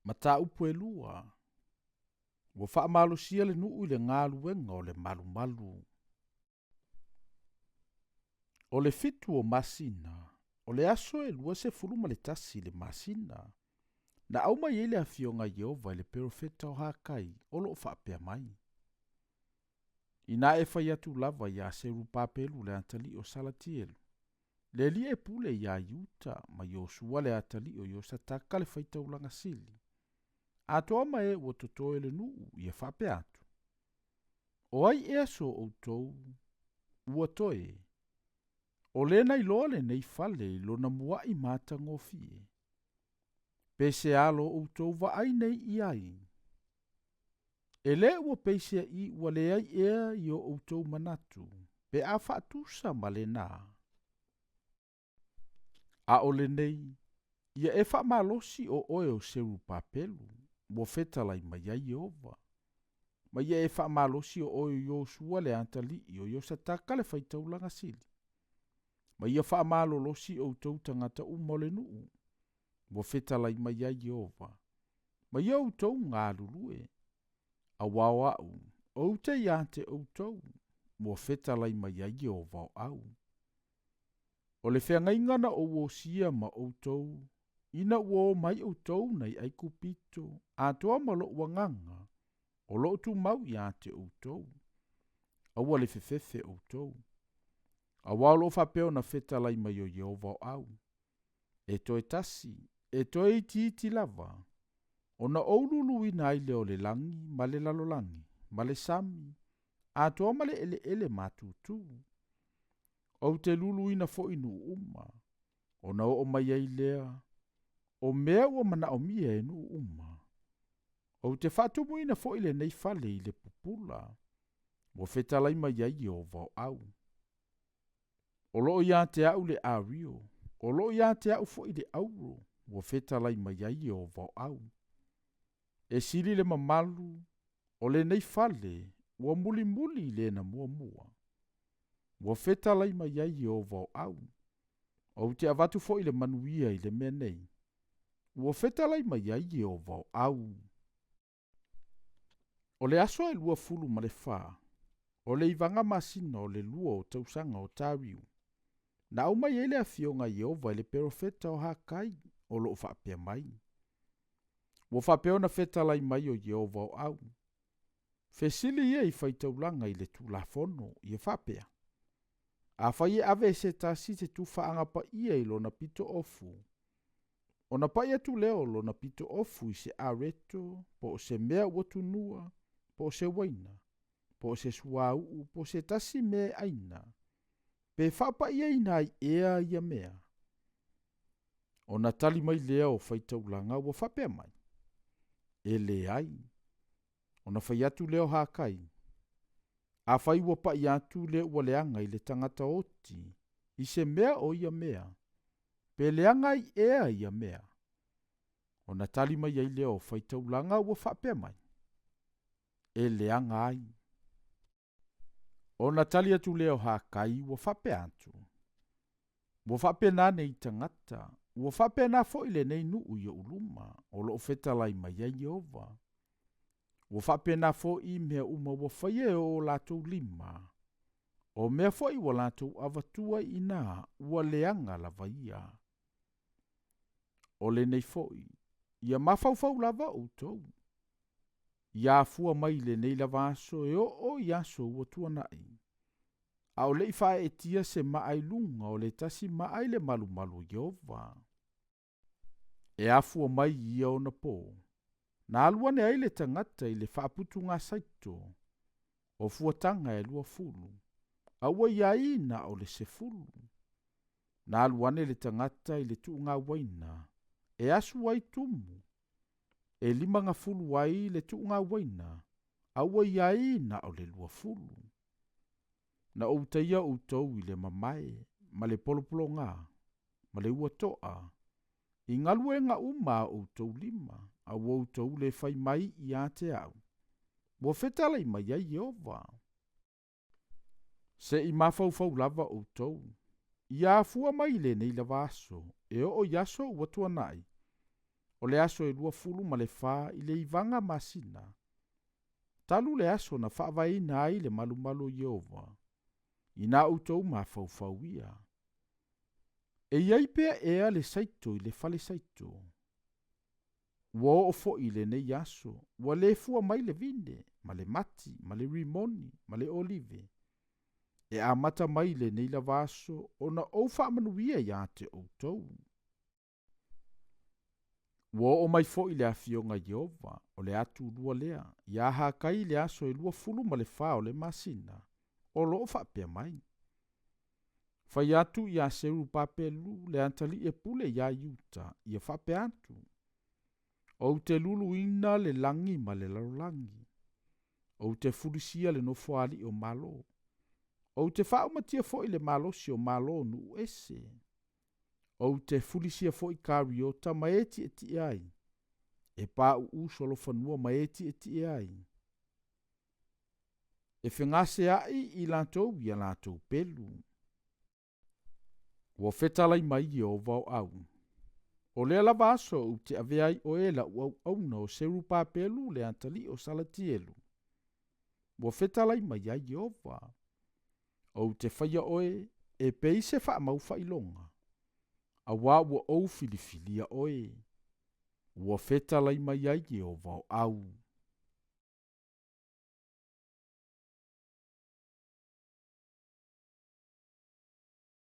Mataupu e lua, ua faamalosia le nuu i le galuega o le malumalu. O le 7 o masina, o le aso e 21 i le masina, na aumai ai le afioga a Ieova i le perofeta o Hakai o loo faapea mai. Inā e fai atu lava iā Serupapelu le atalii o Salatielu, le alii e pule iā Iuta ma Iosua le atalii o Iosataka le faitaulaga sili, atoa ma e ua totoe o le nuu ia faapea atu. O ai ea so outou ua toe, o lē na iloa lenei fale i lona mua'i matagofie. Pe se a lo outou vaai nei i ai. E lē ua peiseaʻi ua leai ea i o outou manatu, pe a faatusa ma lenā. A o lenei, ia e faamalosi o oe o Serupapelu, ua fetalai mai ai Ieova. Ma ia e faamalosi o oe o Iosua le atalii o Iosataka le faitaulaga sili. Ma ia faamalolosi outou tagata uma o le nuu, ua fetalai mai ai Ieova. Ma ia outou galulue, auā o a'u, ou te iā te outou, ua fetalai mai ai Ieova o au. O le feagaiga na ou osia ma outou, ina ua omai outou nai Aikupito, atoa ma lo'u agaga, o loo tumau iā te outou. Aua le fefefe outou. Auā o loo faapea ona fetalai mai o Ieova o au. E toe tasi, e toe itiiti lava, ona ou luluina ai lea o le lagi ma le lalolagi, ma le sami, atoa ma le eleele matutu. Ou te luluina foi nuu uma, ona oo mai ai lea, o mea ua manaomia e nuu uma. Ou te faatumuina foi lenei fale i le pupula, ua fetalai mai ai Ieova o au. O loo iā te a'u le ario, o loo iā te a'u foi le auro, ua fetalai mai ai Ieova o au. E sili le mamalu o lenei fale ua mulimuli i lena muamua. Ua fetalai mai ai Ieova o au. Ou te avatu foi le manuia i le mea nei. Ua fetalai mai ai Ieova o au. O le aso e 24, o le 9 masina o le 2 o tausaga o Tariu, na aumai ai le afioga a Ieova i le perofeta o Hakai o loo faapea mai. Ua faapea ona fetalai mai o Ieova o au. Fesili ia i faitaulaga i le Tulafono, ia faapea. Afai e ave e se tasi se tufaga paia i lona pitoofu, ona pai atu lea o lona pitoofu i se areto, po o se mea ua tunua, po o se uaina, po o se suauu, po o se tasi mea e aina, pe faapaiaina ai ea ia mea. Ona tali mai lea o faitaulaga ua faapea mai, e leai. Ona fai atu lea o Hakai, afai ua pai atu le ua leaga i le tagata oti, i se mea o ia mea, pe leaga ai ea ia mea. Ona tali mai ai lea o faitaulaga ua faapea mai, e leaga ai. Ona tali atu lea o Hakai ua faapea atu, ua faapena nei tagata, ua faapena foi lenei nuu i oʻu luma, o loo fetalai mai ai Ieova. Ua faapena foi mea uma ua faia e o latou lima, o mea foi ua latou avatua i ina, ua leaga lava ia. O lenei foi, ia mafaufau lava outou. Ia afua mai i lenei lava aso e oo i aso ua tuanai. A o leʻi faaeetia se maa i luga o le tasi maa i le malumalu o Ieova. E afua mai i ia ona pō, na alu ane ai le tagata i le faaputugasaito, o fuataga e 20, a ua iai na o le 10. Na alu ane le tagata i le tuugauaina, e asu ai tumu, e 50 ai le tuugauaina, a ua iai na o le 20. Na ou taia outou i le mamae, ma le polopologā, ma le ua toa, i galuega uma a outou lima, a ua outou le fai mai iā te a'u. Ua fetalai mai ai Ieova. Seʻi mafaufau lava outou, ia afua mai i lenei lava aso, e oo i aso ua tuanai. O le aso e 24 i le ivaga masina, talu le aso na faavaeina ai le malumalu o Ieova, ina outou mafaufau ia. E i ai pea ea le saito i le fale saito? Ua oo foi i lenei aso, ua le fua mai le vine, ma le mati, ma le rimoni, ma le olive. E amata mai i lenei lava aso ona ou faamanuia ia te outou. Ua oo mai foi le afioga a Ieova, o le atulua lea, iā Hakai i le aso e 24 o le masina, o lo o faapea mai. Fai atu iā Serupapelu le atalii e pule iā Iuta, ia faapea atu, Ou te luluina le lagi ma le lalolagi. Ou te fulisia le nofoalii o Malo. Ou te faaumatia foi le malosi o Malo o nuu ese. Ou te fulisia foi kariota ma e tietie ai, e pauu solofanua ma e tietie ai. E fegaseai i latou i a latou pelu. Ua fetalai mai Ieova o au, O lea lava aso ou te avea ai oe lau auauna o Serupapelu le atalii o Salatielu. Ua fetalai mai ai Ieova, Ou te faia oe e pei se faamau faailoga, auā ua ou filifilia oe. Ua fetalai mai ai Ieova o au.